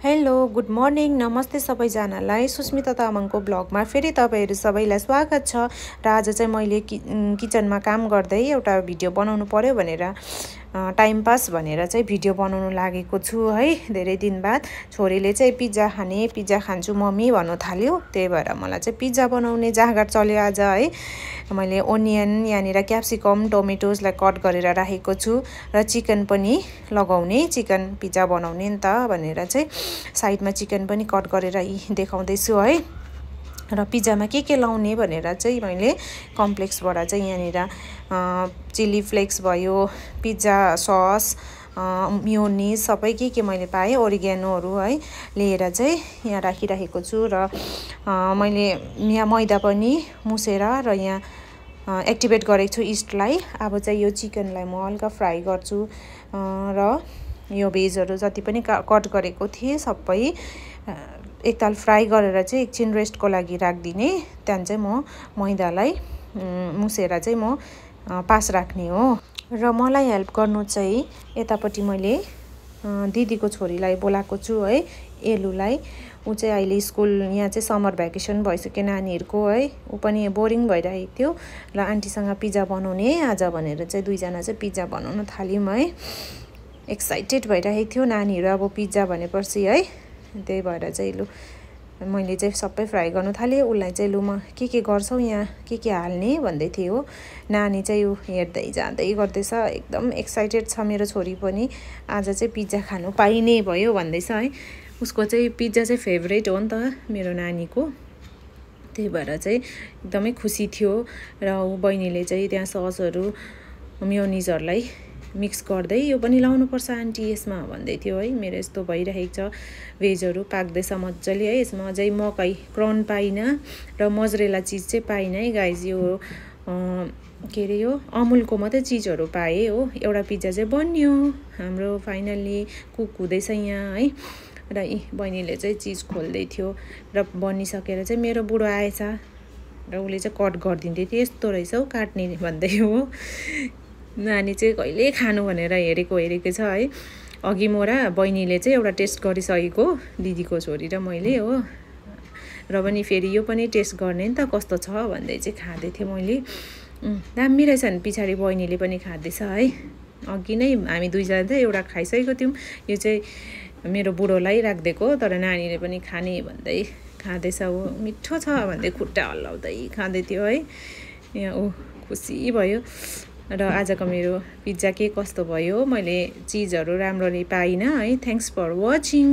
Hello good morning नमस्ते सबैजनालाई सुस्मिता तामाङको ब्लगमा फेरि तपाईहरु सबैलाई स्वागत छ र आज चाहिँ मैले किचनमा काम गर्दै एउटा भिडियो बनाउनु पर्यो भनेर टाइम पास भनेर चाहिँ भिडियो बनाउन लागेको छु है धेरै दिन बाद छोरीले चाहिँ पिज्जा खाने पिज्जा खान्छु मम्मी भन्नु थाल्यो त्यही भएर मलाई चाहिँ पिज्जा बनाउने जाँगर चल्यो आज है मैले ओनियन यानेर क्याप्सिकम टमेटोजलाई कट गरेर राखेको छु र चिकन पनि लगाउने चिकन पिज्जा बनाउने नि त भनेर चाहिँ साइडमा चिकन पनि कट गरेर देखाउँदै छु है र पिज्जामा के लाउने भनेर चाहिँ मैले कम्प्लेक्सबाट चाहिँ यहाँनिर चिली फ्लेक्स भयो पिज्जा सस मियोनिज सबै के मैले पाएँ ओरिगेनोहरू है लिएर चाहिँ यहाँ राखिराखेको छु र मैले यहाँ मैदा पनि मुसेर र यहाँ एक्टिभेट गरेको छु इस्टलाई अब चाहिँ यो चिकनलाई म हल्का फ्राई गर्छु र यो भेजहरू जति पनि कट गरेको थिएँ सबै एकताल फ्राई गरेर चाहिँ एकछिन रेस्टको लागि राख्दिने त्यहाँदेखि चाहिँ म मैदालाई मुसेर चाहिँ म पास राख्ने हो र मलाई हेल्प गर्नु चाहिँ यतापट्टि मैले दिदीको छोरीलाई बोलाएको छु है एलुलाई ऊ चाहिँ अहिले स्कुल यहाँ चाहिँ समर भ्याकेसन भइसक्यो नानीहरुको है ऊ पनि बोरिङ भइरहेको थियो र आन्टीसँग पिज्जा बनाउने आज भनेर चाहिँ दुईजना चाहिँ पिज्जा बनाउन थाल्यौं है एक्साइटेड भइरहेको थियो नानीहरु अब पिज्जा भनेपछि है त्यही भएर चाहिँ लु मैले चाहिँ सबै फ्राई गर्न थाले उलाई चाहिँ लु म के गर्छौ यहाँ के हाल्ने भन्दै थियो हो नानी चाहिँ उ हेर्दै जाँदै गर्दैछ एकदम एक्साइटेड छ मेरो छोरी पनि आज चाहिँ पिज्जा खानु पाइने भयो भन्दैछ है उसको चाहिँ पिज्जा चाहिँ फेभरेट हो नि त मेरो नानीको त्यही भएर चाहिँ एकदमै खुसी थियो र उ बहिनीले चाहिँ त्यहाँ ससहरु मियोनिजहरुलाई मिक्स गर्दै यो पनि लाउनु पर्छ आन्टी यसमा भन्दै थियो है मेरो यस्तो भइरहेको छ भेजहरु पाक्दैछ मज्जाले है यसमा अझै मकै क्रन पाइन र मोजरेला चीज चाहिँ पाइन है गाइज यो के रे यो अमुलको मात्रै चीजहरु पाए हो एउटा पिज्जा चाहिँ बन्यो हाम्रो फाइनली कुक हुँदैछ यहाँ है र बहिनीले चाहिँ चीज खोल्दै थियो र बनिसकेर चाहिँ मेरो बुढो आएछ र उले चाहिँ कट गर्दिन्दै थियो यस्तो रहेछ हौ काट्ने भन्दै हो नानी चाहिँ कहिले खानु भनेर हेरेको छ है अघि म र बहिनीले चाहिँ एउटा टेस्ट गरिसकेको दिदीको छोरी र मैले हो र पनि फेरि यो पनि टेस्ट गर्ने नि त कस्तो छ भन्दै चाहिँ खादै थिए मैले दामी रहेछ नि पछाडी बहिनीले पनि खादैछ है अघि नै हामी दुईजना चाहिँ एउटा खाइसकेको थियौं यो चाहिँ मेरो बुढोलाई राख्देको तर नानीले पनि खाने भन्दै खादैछ हो मिठो छ भन्दै खुट्टा हल्लाउँदै खादै थियो है यहाँ उ खुसी भयो र आजको मेरो पिज्जा के कस्तो भयो मैले चीजहरु राम्ररी पाइन है थ्यांक्स फर वाचिङ।